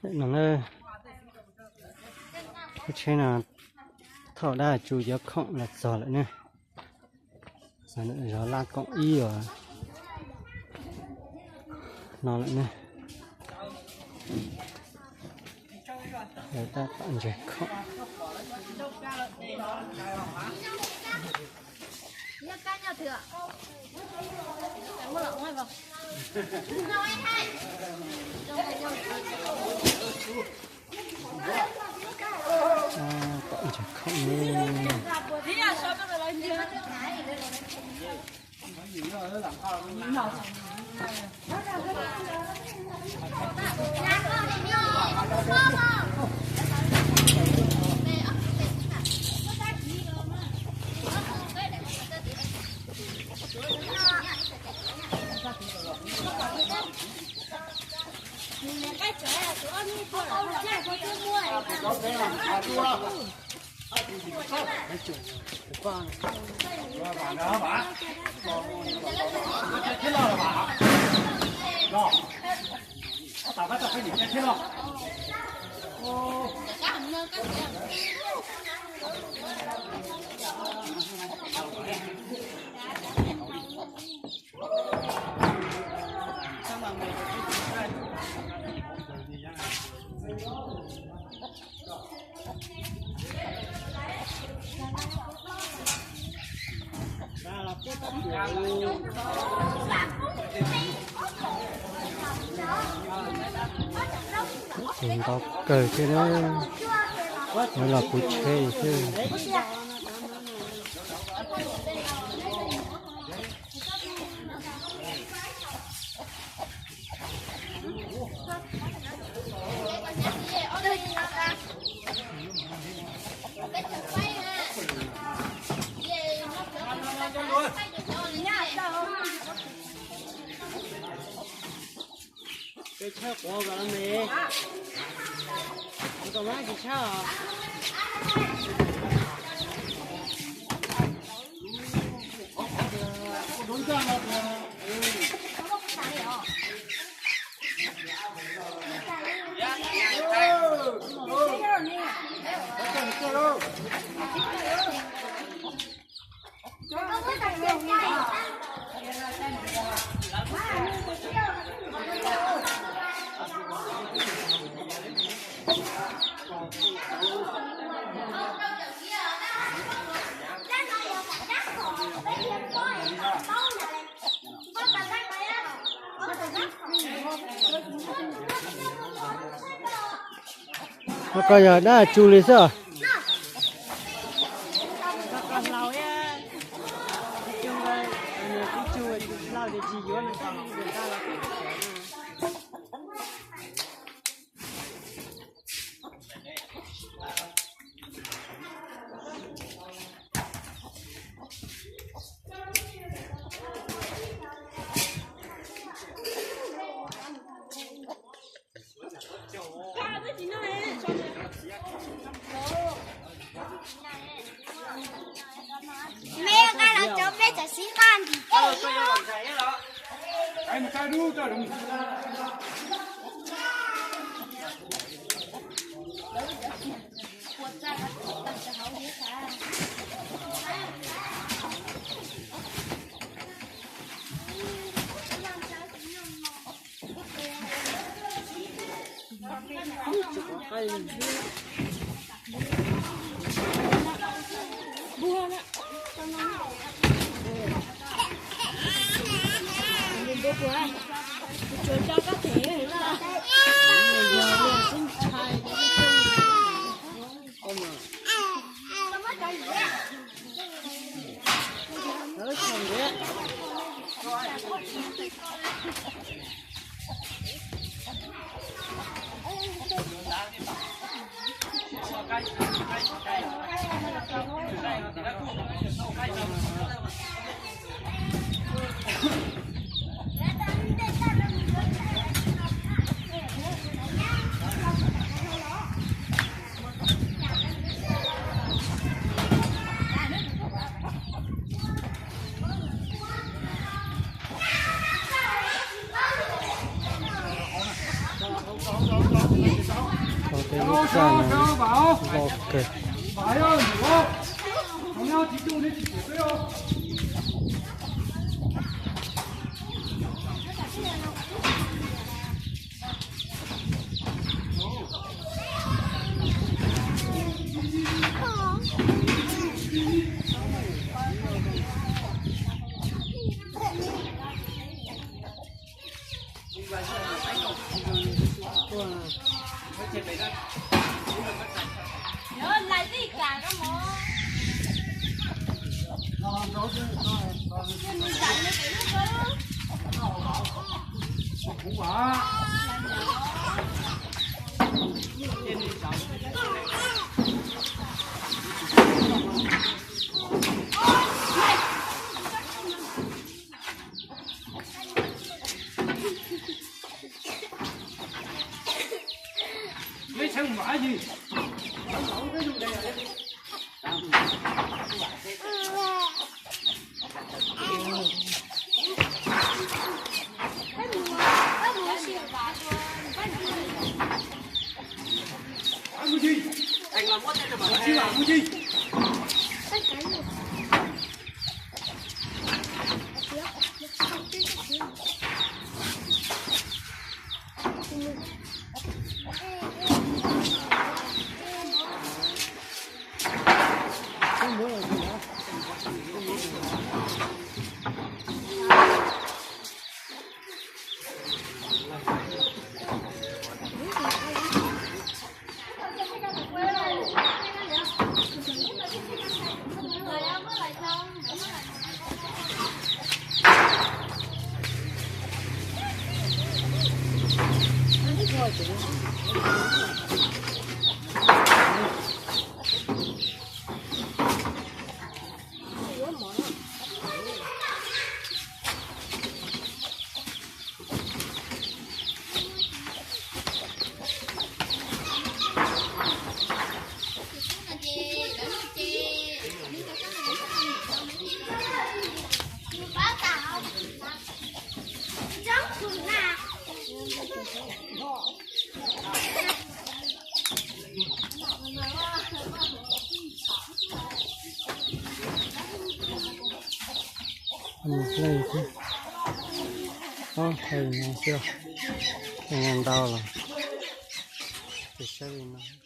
No na, lub tsheb no thauj dab tsu cov khoom los txog lawm ne. Zov laj koom ib os no lawm ne. Lawv tab tom ntses khoom. Tab tom ntses khoom ne. Ces ntau kawg thiab na, lawv los puv tsheb xwb. Peb tshawb quav kom los me, kuv tau mab tsis tshawb os. Koj yog dab tsu li xwb. Me nqa los cov peb txawm sib nqa ntim tej. Lub txaj no loj kawg. Leej thiab, ob thawj no xwb, ntau los ces saib li no.